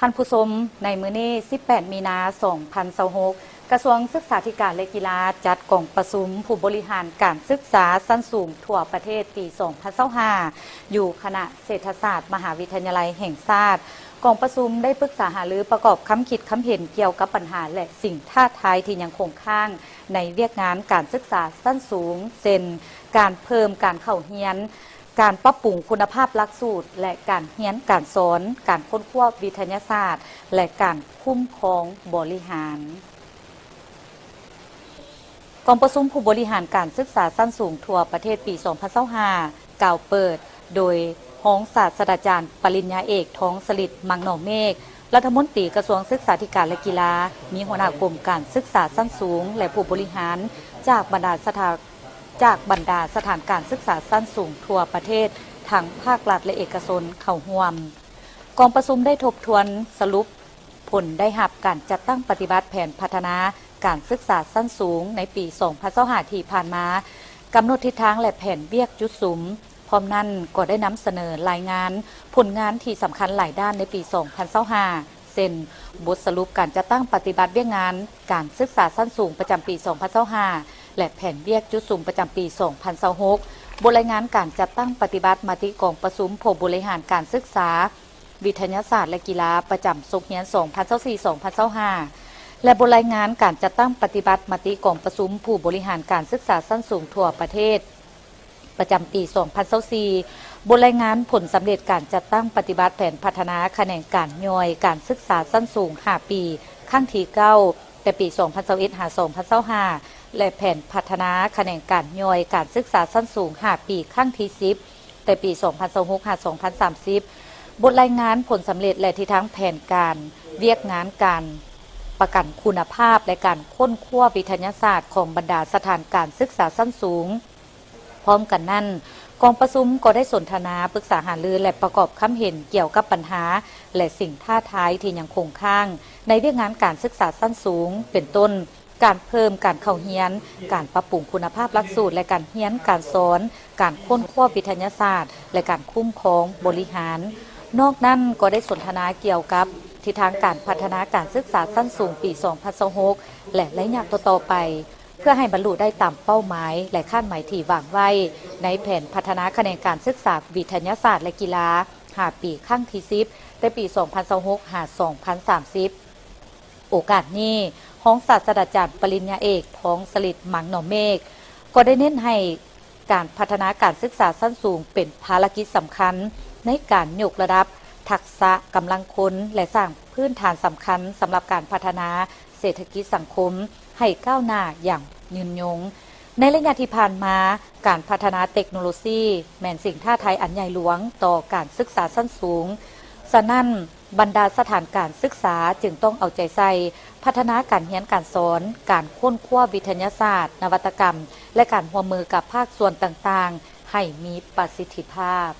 ທ່ານຜູ້ຊົມ, ໃນມື້ນີ້ ສິບແປດ ມີນາ ສອງພັນຊາວຫົກ ກະຊວງສຶກສາທິການ ແລະ ກິລາ ຈັດກອງປະຊຸມຜູ້ບໍລິຫານການສຶກສາຊັ້ນສູງທົ່ວປະເທດປີ ສອງພັນຊາວຫ້າ ຢູ່ຄະນະເສດຖະສາດ ມະຫາວິທະຍາໄລແຫ່ງຊາດ. ກອງປະຊຸມໄດ້ປຶກສາຫາລືປະກອບຄຳຄິດຄຳເຫັນກ່ຽວກັບບັນຫາ ແລະ ສິ່ງທ້າທາຍທີ່ຍັງຄົງຄ້າງໃນວຽກງານການສຶກສາຊັ້ນສູງ ເຊັ່ນ ການເພີ່ມການເຂົ້າຮຽນ, ການປັບປຸງຄຸນນະພາບຫຼັກສູດ ແລະ ການຮຽນການສອນ, ການຄົ້ນຄວ້າວິທະຍາສາດ ແລະ ການຄຸ້ມຄອງບໍລິຫານ. ກອງປະຊຸມຜູ້ບໍລິຫານການສຶກສາຊັ້ນສູງທົ່ວປະເທດປີ ສອງພັນຊາວຫ້າ ກ່າວເປີດໂດຍຮອງສາດສະດາຈານປະລິນຍາເອກ ທອງສະລິດ ມັງໜອມເມກ ລັດຖະມົນຕີກະຊວງສຶກສາທິການ ແລະ ກິລາ, ມີຫົວໜ້າກົມການສຶກສາຊັ້ນສູງ ແລະ ຜູ້ບໍລິຫານຈາກບັນດາສະຖາ ຈາກບັນດາສະຖານການສຶກສາຊັ້ນສູງທົ່ວປະເທດ ທັງພາກລັດ ແລະ ເອກະຊົນເຂົ້າຮ່ວມ. ກອງປະຊຸມໄດ້ທົບທວນສະຫຼຸບຜົນໄດ້ຮັບການຈັດຕັ້ງປະຕິບັດແຜນພັດທະນາການສຶກສາຊັ້ນສູງໃນປີ ສອງພັນຊາວຫ້າ ທີ່ຜ່ານມາ, ກຳນົດທິດທາງ ແລະ ແຜນວຽກຈຸດສຸມ. ພ້ອມນັ້ນກໍໄດ້ນຳສະເໜີລາຍງານຜົນງານທີ່ສຳຄັນຫຼາຍດ້ານໃນປີ ສອງພັນຊາວຫ້າ ເຊັ່ນ ບົດສະຫຼຸບການຈັດຕັ້ງປະຕິບັດວຽກງານການສຶກສາຊັ້ນສູງປະຈຳປີ ສອງພັນຊາວຫ້າ ແລະ ແຜນວຽກຈຸດສຸມປະຈຳປີ ສອງພັນຊາວຫົກ, ບົດລາຍງານການຈັດຕັ້ງປະຕິບັດມະຕິກອງປະຊຸມຜູ້ບໍລິຫານການສຶກສາ ວິທະຍາສາດ ແລະ ກິລາ ປະຈຳສົກຮຽນ ສອງພັນຊາວສີ່ ສອງພັນຊາວຫ້າ ແລະ ບົດລາຍງານການຈັດຕັ້ງປະຕິບັດມະຕິກອງປະຊຸມຜູ້ບໍລິຫານການສຶກສາຊັ້ນສູງທົ່ວປະເທດ ປະຈຳປີ ສອງພັນຊາວສີ່, ບົດລາຍງານຜົນສຳເລັດການຈັດຕັ້ງປະຕິບັດແຜນພັດທະນາຂະແໜງການຍ່ອຍການສຶກສາຊັ້ນສູງຫ້າປີ ຄັ້ງທີເກົ້າ ແຕ່ປີ ສອງພັນຊາວເອັດ ຫາ ສອງພັນຊາວຫ້າ ແລະ ແຜນພັດທະນາຂະແໜງການຍ່ອຍການສຶກສາຊັ້ນສູງຫ້າປີ ຄັ້ງທີສິບ ແຕ່ປີ ສອງພັນຊາວຫົກ ຫາ ສອງພັນສາມສິບ, ບົດລາຍງານຜົນສຳເລັດ ແລະ ທິດທາງແຜນການວຽກງານການປະກັນຄຸນນະພາບ ແລະ ການຄົ້ນຄວ້າວິທະຍາສາດຂອງບັນດາສະຖານການສຶກສາຊັ້ນສູງ. ພ້ອມກັນນັ້ນ, ກອງປະຊຸມກໍໄດ້ສົນທະນາ, ປຶກສາຫາລື ແລະ ປະກອບຄຳເຫັນກ່ຽວກັບບັນຫາ ແລະ ສິ່ງທ້າທາຍທີ່ຍັງຄົງຄ້າງໃນວຽກງານການສຶກສາຊັ້ນສູງ, ເປັນຕົ້ນ ການເພີ່ມການເຂົ້າຮຽນ, ການປັບປຸງຄຸນນະພາບຫຼັກສູດ ແລະ ການຮຽນການສອນ, ການຄົ້ນຄວ້າວິທະຍາສາດ ແລະ ການຄຸ້ມຄອງບໍລິຫານ. ນອກນັ້ນກໍໄດ້ສົນທະນາກ່ຽວກັບທິດທາງການພັດທະນາການສຶກສາຊັ້ນສູງປີ ສອງພັນຊາວຫົກ ແລະ ໄລຍະຕໍ່ໆໄປ ເພື່ອໃຫ້ບັນລຸໄດ້ຕາມເປົ້າໝາຍ ແລະ ຄາດໝາຍທີ່ວາງໄວ້ໃນແຜນພັດທະນາຂະແໜງການສຶກສາວິທະຍາສາດ ແລະ ກິລາ ຫ້າປີ ຄັ້ງທີສິບ ແຕ່ປີ ສອງພັນຊາວຫົກ ຫາ ສອງພັນສາມສິບ. ໂອກາດນີ້, ຮອງສາດສະດາຈານປະລິນຍາເອກ ທອງສະລິດ ມັງໜອມເມກ ກໍໄດ້ເນັ້ນໃຫ້ການພັດທະນາການສຶກສາຊັ້ນສູງເປັນພາລະກິດສຳຄັນໃນການຍົກລະດັບທັກສະກຳລັງຄົນ ແລະ ສ້າງພື້ນຖານສຳຄັນສຳລັບການພັດທະນາເສດຖະກິດສັງຄົມໃຫ້ກ້າວໜ້າຢ່າງຍືນຍົງ. ໃນໄລຍະທີ່ຜ່ານມາ, ການພັດທະນາເຕັກໂນໂລຊີແມ່ນສິ່ງທ້າທາຍອັນໃຫຍ່ຫຼວງຕໍ່ການສຶກສາຊັ້ນສູງ. ສະນັ້ນ, ບັນດາສະຖານການສຶກສາຈຶ່ງຕ້ອງເອົາໃຈໃສ່ພັດທະນາການຮຽນການສອນ, ການຄົ້ນຄວ້າວິທະຍາສາດ, ນະວັດຕະກຳ ແລະ ການຮ່ວມມືກັບພາກສ່ວນຕ່າງໆໃຫ້ມີປະສິດທິພາບ.